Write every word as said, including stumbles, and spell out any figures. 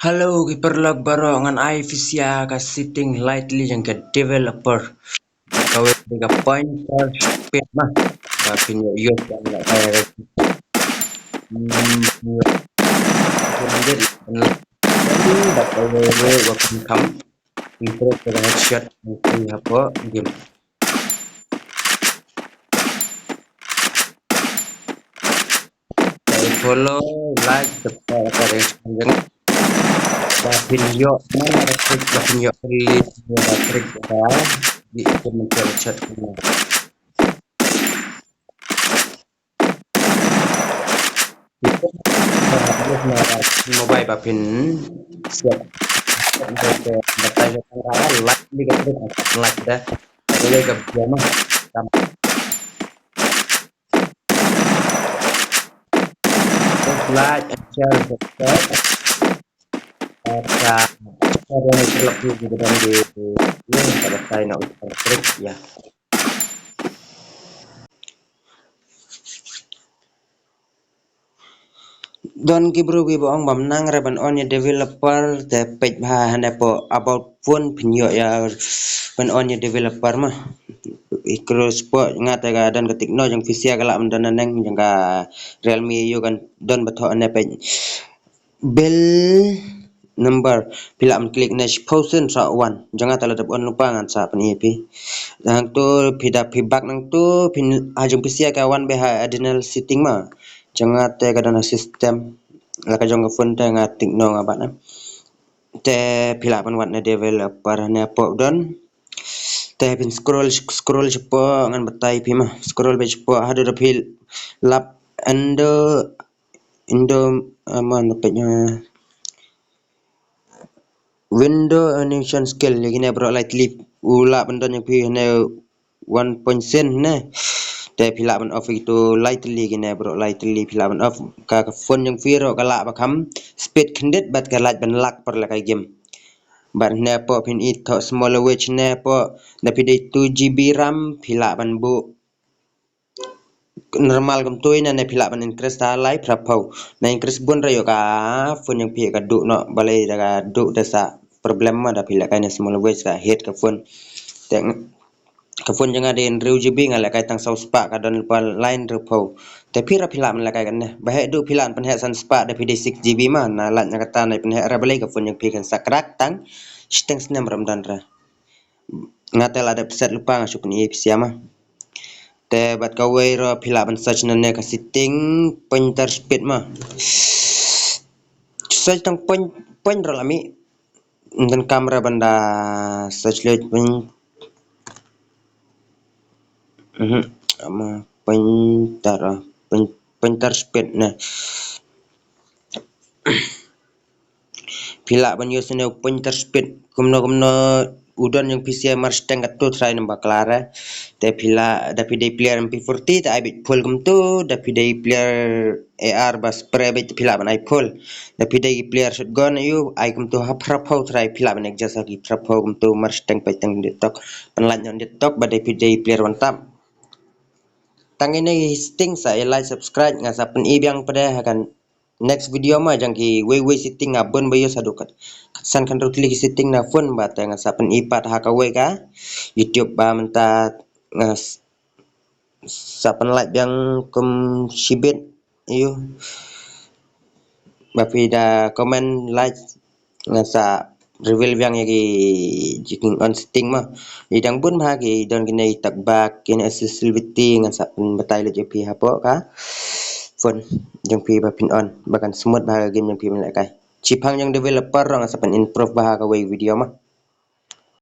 Hello ki paralok baroh, ngan ai phi sha ka setting lightly jong ka developer. Kawei ka pointer speed ma. Ba phin ïoh use ban la kai. Hmm, phin ïoh. Phin ïoh. Ba kawei ruh ba phin kham improve ka headshot hapoh game. Follow, like, subscribe ka ring jong. Ba phin ïoh man la ka trick, ba phin ïoh release la ka trick ka di itu mention chat. Mobile ba phin siap. Ba tai ka like ni ka trick, like dah. Boleh ka biar mah. Like and share, subscribe. Ata ata dang terlebih di dalam di ini pada saya nak utar trik ya. Don ki briew kiba ong bym nang re ban on ïa developer, te peit bha hangne hapoh about phone phin ïoh ïa ban on ïa developer ma. Ikru spot nga te ka don ka Tecno jong phi sha ka lah ban don hangne jong ka Realme ïoh kan don ba thoh hangne peit. Build number, phi lah ban click ne shiphew sien sa wan. Jong nga te la dep on lypa, ngan sa pyni ïa phi. Nangtu phi da phi back nangtu phin ha jong phi sha ka wan beit ha additional setting ma. Jong nga te ka don ha system. La ka jong ka phone te nga Tecno nga bat na. Te phi lah ban wad na developer ne pok don. Te phin scroll, scroll shapoh ngan batai phi ma. Scroll beit shapoh haduh da phi lap Indo, Indo, ah, ma na peit, ah, window animation skill, ïa kine baroh lai tylli u lah ban don ïa phi ne one point six ne. Te phi lah ban off ïa kitu lai tylli, kine baroh lai tylli phi lah ban off. Ka, ka phone jong phi ruh ka lah ba kham speed khyndiat bad ka lah ban lag por la ka game. Bad ne pok phin i thoh small wedge ne pok da phi dei two G B RAM phi lah ban buh normal kumtu ina ne phi lah ban increase ta lai phraphew. Na increase bun re ïoh ka phone jong phi ka duh noh balei da ka duh da sa problem ma da phi lah kai ne small wedge ka heat ka phone. Te ka phone jong nga dei hynriew G B nga lah kai tang saw spah ka don lypa lai hynriewphew. Te phi ra phi lah ban lah kai kane. Ba heh duh phi lah ban pynheh san spah da phi dei six G B ma na lah na kata na pynheh ra balei ka phone jong phi kan sa crack tang shiteng snem ram don ra. Nga te la dep set lypa nga shu pyni ïa phi sha ma. Te bad kawei ruh phi lah ban search na ne ka setting pointer speed ma. Search tang point, point ruh la mih. Ngan kam ra ban da search leh point. Mhm. Ama pointer, ah, poin-, pointer speed ne. Phi lah ban use ne u pointer speed kumno kumno u don jong phi sha mar shiteng katto trai namba klar eh. Te phi lah da phi dei player M P forty te ai beit full kumto, da phi dei player A R ba spray beit phi lah ban ai full. Da phi dei player shotgun ayu ai kumto ha phraphew trai phi lah ban adjust ha ki phraphew kumto mar shiteng peit tang dei tok. Pynlait noh dei tok ba da phi dei player one tap. Tang ine i setting sa i like subscribe nga sa pyni biang pat de ha ka next video ma jong kiwei wei setting nga bun ba ïoh sa dei kat. Kat san khan rut li ki setting na phone ba te nga sa pyni pat ha kawei ka YouTube ba mynta nga s-, sa pynlait biang kum shibit ïoh. Ba phi da comment like nga sa reveal biang ïa ki jingong setting ma. I dang bun bha ki don kine i tak bak kine accessibility nga sa pynbatai lut ïa phi hapoh ka phone jong phi ba phin on ba kan smooth bha ka game jong phi mynleh kai. Shiphang jong developer ruh nga sa pyn improve bha ha kawei video ma.